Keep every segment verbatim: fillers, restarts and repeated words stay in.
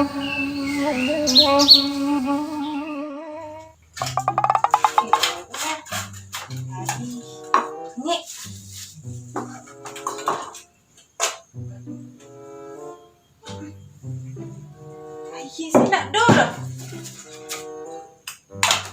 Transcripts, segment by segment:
Ni. Aia se ndak ado doh.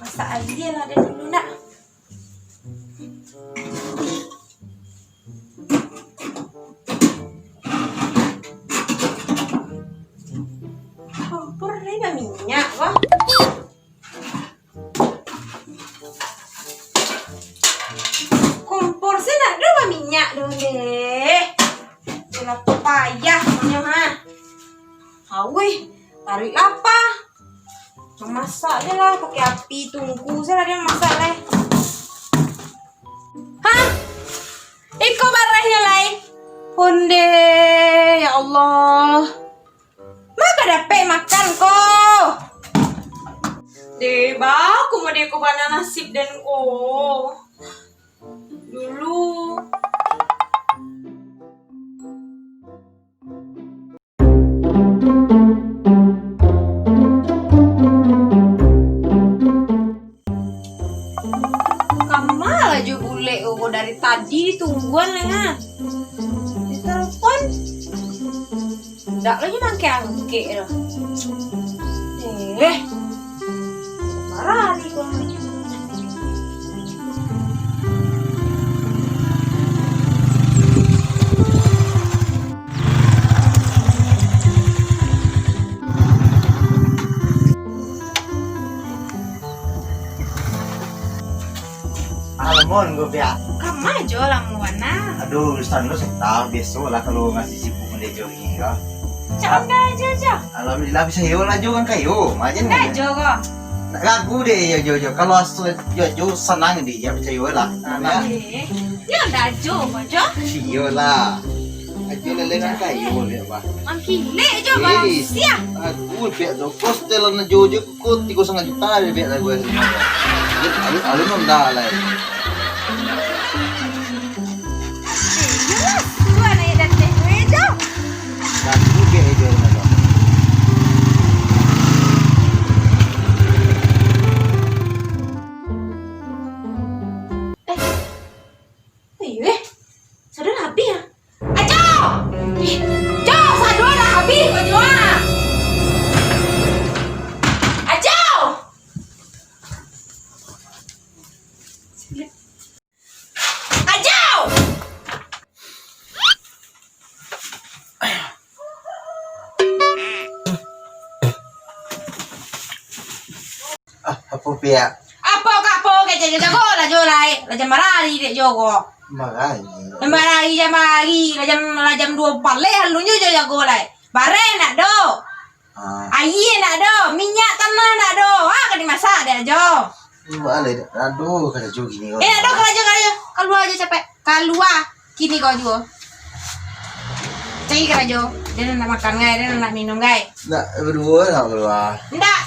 Masak aia lah den dulu nak. Kompor lai baminyak ko. Kompor se ndak ado baminyak doh deh. Alah payah nyo ha. Awih, taruih lapa. Mamasak se lah, pakai api tungku se lah den masak lai. Hah? Iko barahnyo lai? Ondeh, ya Allah. Ma ka dapek makan ko? Deh, baku model ko bana nasib den ko. Dulu. Kama lah jo bulek ko, dari tadi ditungguan lah, ha. Ditelepon. Ndak lai mangkek-angkek doh. Eh, marah ni ko. Alamon, gue pihak. Kama jo lamo bana. Aduh, urusan lo seta, biaso lah kalau masih sibuk mandeh jo gini ko. Cak onda ajo, Jo. Alhamdulillah, picayo lah, Jo, kan kayo. Majen. Onda ajo ko. Nak ragu deh, yo, Jo, Jo. Kalau aso, Jo, Jo, sanang deh, yo, picayo lah. Nah, Eh, yo onda ajo ko, Jo. Iyo lah. Ajo leleng kan kayo, biak, bah. Mangkilek jo, Eh, Bang. Siah. Aku biak tu. Kos telan ajo, Jo. Ko tigo satangah juta deh, biak lah gue. Alun, alun onda lah. Eh, jelas. Tuan aja datang gue, Jo. Dan gue biak aja, Jo. Eh. Eh, eh. Sado lah abih, ah. Ajo! Eh, Jo, sado lah abih, Ajo, ah. Ajo! Ajo! Ah, apo piak? Apo ka apo, kecek jo jago lah jo lai. Lah jan marari dek jo ko. Marari. Jan marari, jan marari. Lah jam, lah jam duo paleh alun jo jago lai. Bareh nak do. Ah. Aia nak do. Minyak tanah nak do. Ha, ka dimasak dek jo. Baleh, aduh, karajo kini ko. Eh, aduh, karajo, karajo. Kalua jo capek. Kalua. Kini ko juo. Cari karajo. Den nak makan gai, den nak minum gai. Nak baduo nak kalua. Ndak.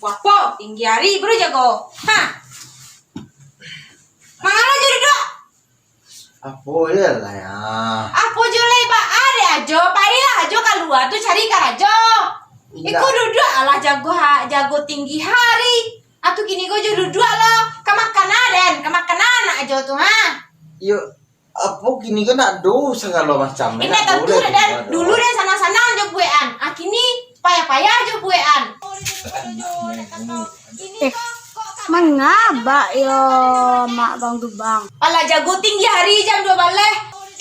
Apo-apo, tinggi hari baru jago. Ha. Mangalo jo duduak? Apo je lah ya. Apo jo lai baa dek Ajo, pailah Ajo kalua tu cari karajo. Indak. Iko duduak alah jago ha-, jago tinggi hari. Atu kini ko jo duduak lo. Ka makan aden, ka makan anak Ajo tu ha. Yo, Apo kini ko nak do sagalo macam. Indak tantu dah, dah. Dulu dah sanang-sanang jo buekan. Ah, kini payah-payah jo buekan. Eh, mangabak yo mak bang tu bang. Alah jago tinggi hari jam duo baleh.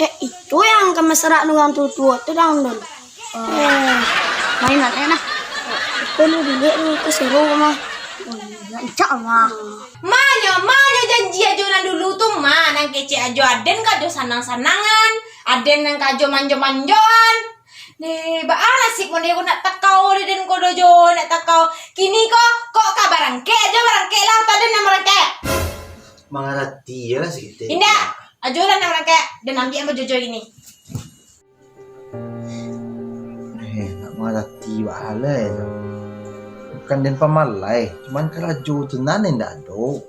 Eh, itu yang ka masarak urang tuo-tuo tu dang dun. Eh, mainan eh nah. Itu lu dilihat lu tu seru mah. Oh, iya, rancak mah. Manyo, manyo janji Ajo nan dulu tu mah, nan kecek Ajo aden ka Ajo sanang-sanangan, aden nan ka Ajo manjo-manjoan. Deh, baa nasib mo deh ko nak takau deh den ko dojo, nak takau. Kini ko, kok ka barangkek Ajo barangkek lah, atau aden nan barangkek? Mangarati je lah saketek. Indak, Ajo lah nan barangkek, den ambiak ambo jojo kini. Eh, nak mangarati baa lai tu. Bukan den pamalai, cuman karajo tu nan indak ado.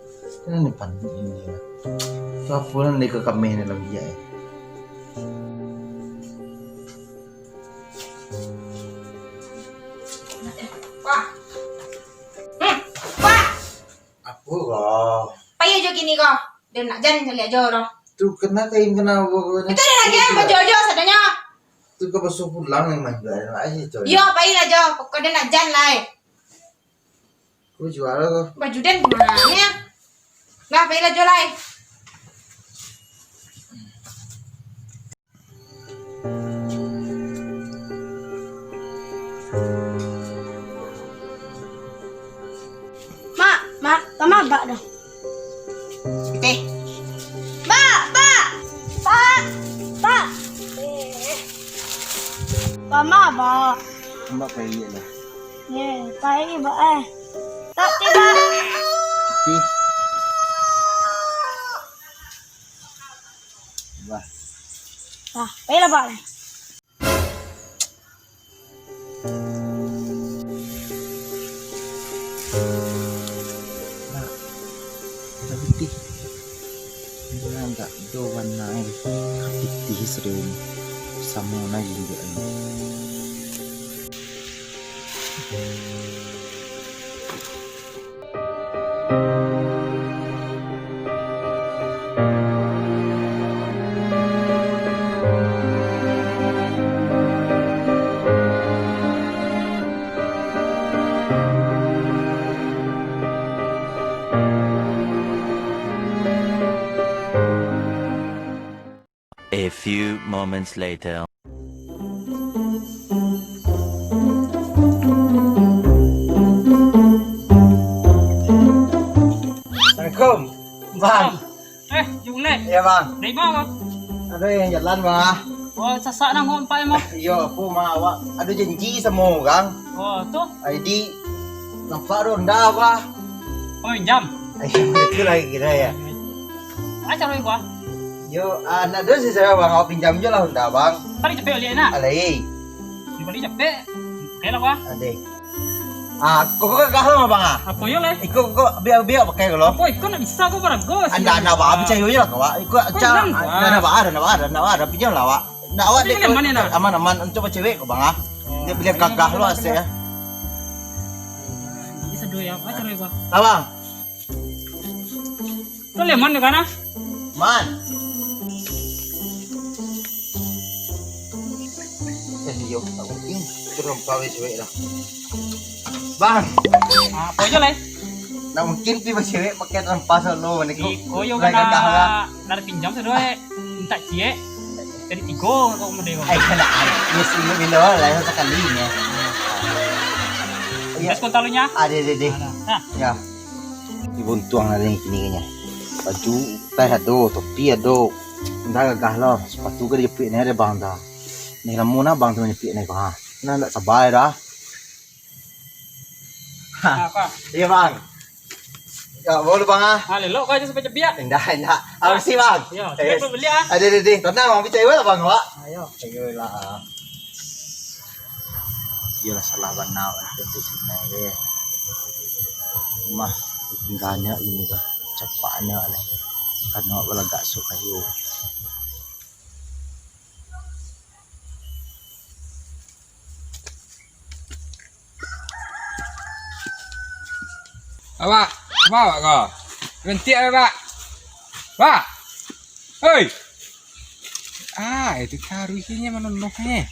Nan den panuik ini lah. Tu apo nan deka kameh dalam biak eh. Den nak jan caliak jo doh. Tu kena kain kena apa kau ni? Itu den nak jan baju jo sadonyo. Tu kau basuh pulang ni mah, dah nak aja tu. Iyo, pailah jo. Pokok den nak jan lai. Kau jual lah kau. Baju den di mana? Lah, pailah jo lai. Mak, mak, tama bak dah. Pitih. Bak, bak. Bak, bak. Eh. Tama bak. Mbak pai lah. Ye, pai bak eh. Tak tiba. Pitih. Bah. Nah, pailah bak. Nah, tapi tih, ini agak do warna ni. Pitih sering samo na jingga ni. A few moments later. Assalamualaikum, Bang. Eh, Julek. Iya, Bang. Dari mana kau? Aduh, yang jalan, Bang, ah. Oh, sasak nak ngompak emang. Iyo, aku mah awak ada janji sama orang. Oh, tu? Jadi, nampak ronda apa? Oh, pinjam? Ayo, itu lagi kira ya. Macam mana gua? Yo, ah, nak dulu sih saya, Bang. Awak pinjam je lah Honda, Bang. Paling capek balik nak? Alai. Dia paling capek. Oke lah, Bang. Adek. Ah, kok kok gagah lah, Bang, ah? Apa yo lah? Iko kok biar-biar pakai kalau. Apa iko nak bisa kau barago? Anda, anda, Bang, percaya je lah, kau, Bang. Iko cak, anda, anda, Bang, anda, Bang, anda, Bang, pinjam lah, Bang. Nak awak dek aman, aman untuk cewek kau, Bang, ah. Dia biar gagah lo asyik ya. Jadi sedo ya, apa cara gua? Abang. Tu lemon tu kan, ah? Man. Eh, yo, tak mungkin. Terompa weh cewek dah. Bang. Apa aja lah? Nak mungkin pi cewek pakai terompa solo ni. Iko yo gagah lah. Dari pinjam tu doh, eh. Minta ciek. Jadi tigo kau mode kau. Eh, kena. Yes, ini bila lah sakali ni. Terus kau talunya? Ada, ada, ada. Nah. Ya. Di buntuang lah ni kini kayaknya. Baju, teh ado, topi ado. Dah gagah lah. Sepatu ke dijepit ni ada bang dah. Ni lama nah bang tu menjepit ni bang. Nah, ndak sabar dah. Ha. Apa? Iya, Bang. Ya, mau lu, Bang, ah. Ah, lelok kau aja sampai cebiak. Indah, indah. Apa sih, Bang? Iya, cepat beli, ah. Ada, ada, ada. Tenang, Bang. Percaya lah, Bang, Wak. Ayo. Percaya lah. Iyalah, salah bana lah, tentu sini, ya. Cuma, tinggalnya ini, Bang. Capaknya lah. Karena aku lagak suka, yo. Awak, apa awak ko? Rentik awak, Pak. Pak. Hei. Ah, itu karuihnya manonoh ni.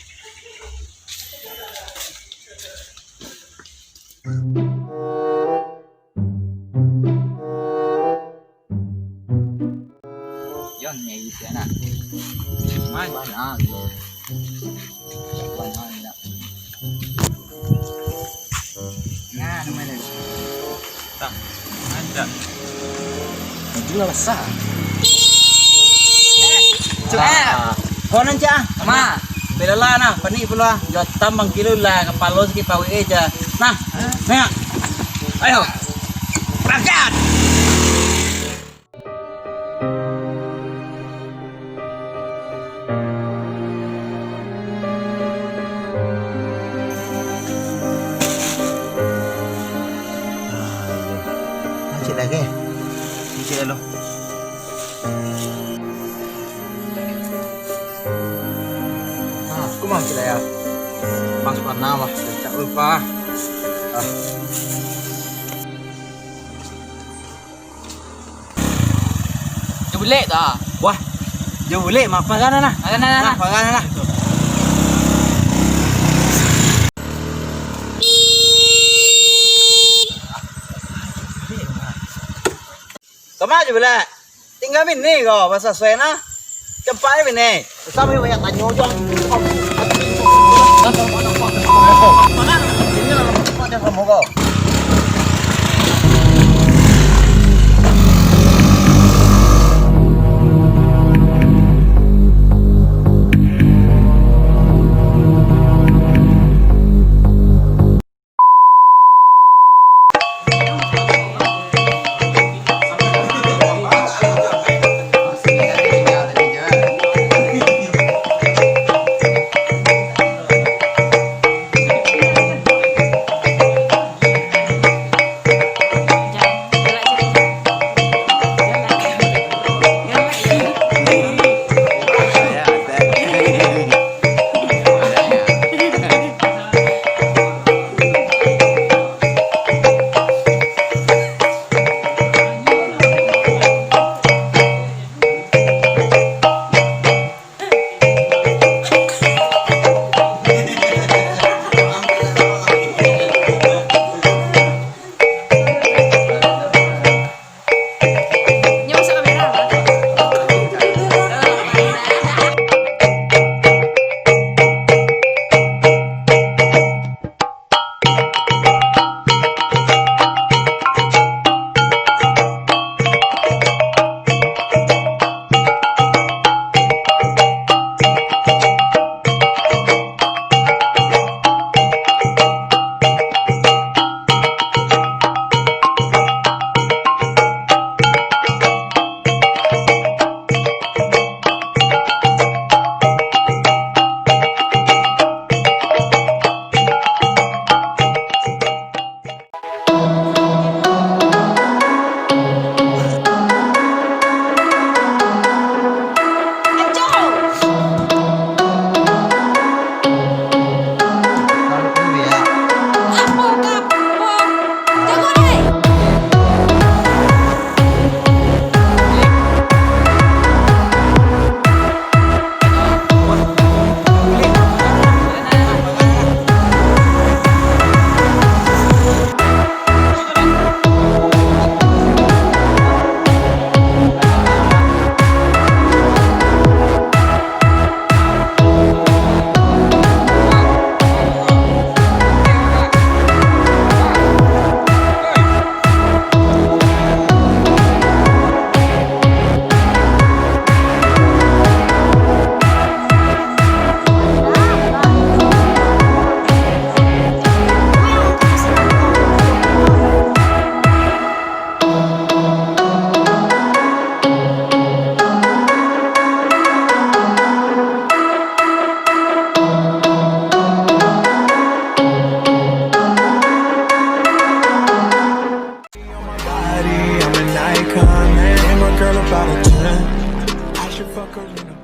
Yo, ni isi anak. Man. Bana, yo. Bana, yo. Nah, nama dia. Tah, mantap. Itulah basah. Eh, cuk, eh. Kau nan cak, ah? Ma, belalah nah, panik pulo ah. Jo tambang kilo lah, kapalo sakik pawik eh, cak. Nah, nah. Ayo. Berangkat. Ah, iyo. Ah, cek lagi. Cek dulu. Ah, aku mah cek lagi. Pas warna mah, cak lupa. Ah. Bulek tu, ah. Wah, jo bulek, ma-, pagan lah. Pagan lah, lah. Nah, pagan lah. Kama aja bulek. Tingga bini ko, basasuai nah. Campak aja bini. Sampai banyak tanyo jo. Mana? Ini lah, tempat yang kamu ko. Nyo masuk kamera, Bang. Body, I'm an icon, man. And my girl about a ten. I should fuck her in the